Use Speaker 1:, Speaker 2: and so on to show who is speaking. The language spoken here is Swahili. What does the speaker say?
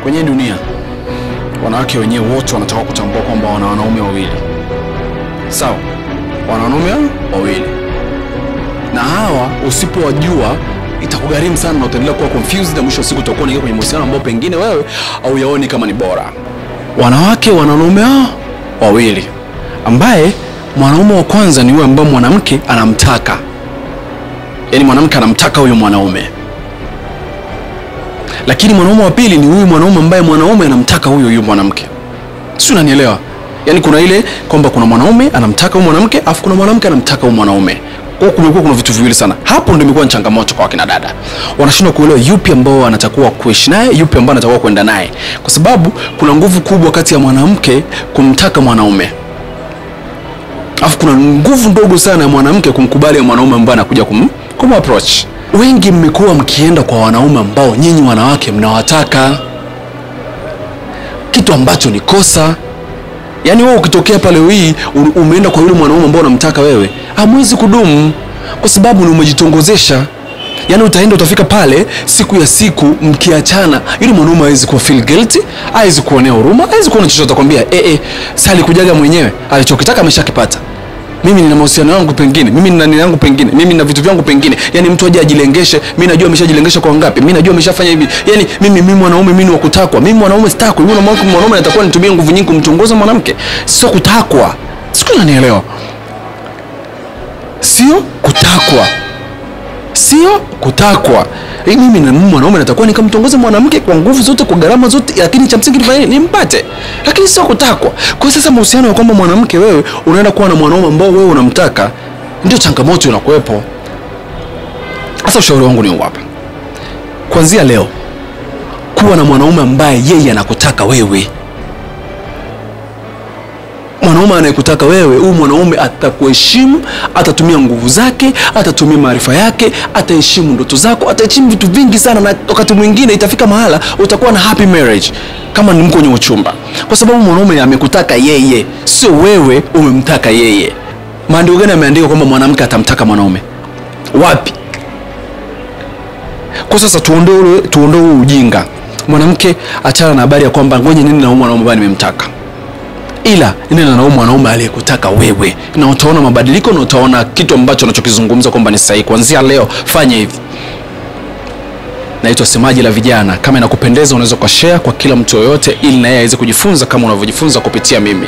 Speaker 1: Kwenye dunia wanawake wenyewe wote wanataka kutambua kwamba wana wanaume wawili. Sawa? Wana wanaume wawili. Na hawa usipowajua itakugharimu sana na utaendelea kuwa confused, na mwisho wa siku utakuwa unaingia kwenye mahusiano ambao pengine wewe hauyaoni kama ni bora. Wanawake wana wanaume wawili, ambaye mwanaume wa kwanza ni yule ambaye mwanamke anamtaka. Yaani mwanamke anamtaka huyo mwanaume. Lakini mwanaume wa pili ni huyu mwanaume ambaye mwanaume anamtaka huyo mwanamke. Sio, unanielewa? Yaani kuna ile kwamba kuna mwanaume anamtaka huyu mwanamke, afu kuna mwanamke anamtaka huyu mwanaume. Kwa kumekuwa kuna vitu viwili sana. Hapo ndio imekuwa changamoto kwa kina dada. Wanashindwa kuelewa yupi ambao anatakuwa kuishi naye, yupi ambao anatakuwa kwenda naye. Kwa sababu kuna nguvu kubwa kati ya mwanamke kumtaka mwanaume. Afu kuna nguvu ndogo sana ya mwanamke kumkubali mwanaume ambaye anakuja kum approach. Wengi mmekuwa mkienda kwa wanaume ambao nyinyi wanawake mnawataka, kitu ambacho ni kosa. Yaani wewe ukitokea pale hii umeenda kwa yule mwanaume ambao unamtaka wewe, hamwezi kudumu kwa sababu ni umejitongozesha. Yaani utaenda utafika pale siku ya siku mkiachana, yule mwanaume hawezi kuwa feel guilty, hawezi kuonea huruma, hawezi kuona chochote, atakwambia sali kujaga mwenyewe, alichokitaka ameshakipata. Mimi nina mahusiano yangu pengine, mimi nina nini yangu pengine, mimi nina vitu vyangu pengine. Yaani mtu aje ajilengeshe, mimi najua ameshajilengesha kwa ngapi, mimi najua ameshafanya hivi. Yaani mimi mwanaume mimi ni wa kutakwa, mimi mwanaume sitakwi. Mimi mwanaume natakuwa nitumie nguvu nyingi kumtongoza mwanamke, sio kutakwa. Sio, unanielewa? Sio kutakwa. Sio kutakwa. Mimi na mwanaume natakuwa nikamtongoza mwanamke kwa nguvu zote, kwa gharama zote, lakini cha msingi nifanye nimpate. Lakini sio kutakwa. Kwa sasa mahusiano ya kwamba mwanamke wewe unaenda kuwa na mwanaume ambao wewe unamtaka, ndio changamoto inakuwepo. Sasa ushauri wangu ni hapa. Kuanzia leo kuwa na mwanaume ambaye yeye anakutaka wewe. Mwanaume anayekutaka wewe, huyu mwanaume atakuheshimu, atatumia nguvu zake, atatumia maarifa yake, ataheshimu ndoto zako, ataheshimu vitu vingi sana, na wakati mwingine itafika mahala utakuwa na happy marriage kama ni mko kwenye uchumba. Kwa sababu mwanaume amekutaka yeye, sio wewe umemtaka yeye. Maandiko gani yameandika kwamba mwanamke atamtaka mwanaume? Wapi? Kwa sasa tuondoe ujinga. Mwanamke achana na habari ya kwamba ngoja nini na huyu mwanaume ambaye nimemtaka. Ila nenda na mwanaume aliyekutaka wewe, na utaona mabadiliko na utaona kitu ambacho unachokizungumza kwamba ni sahihi. Kuanzia leo fanya hivi. Naitwa Semaji la Vijana. Kama inakupendeza unaweza kushare kwa kila mtu yoyote ili na yeye aweze kujifunza kama unavyojifunza kupitia mimi.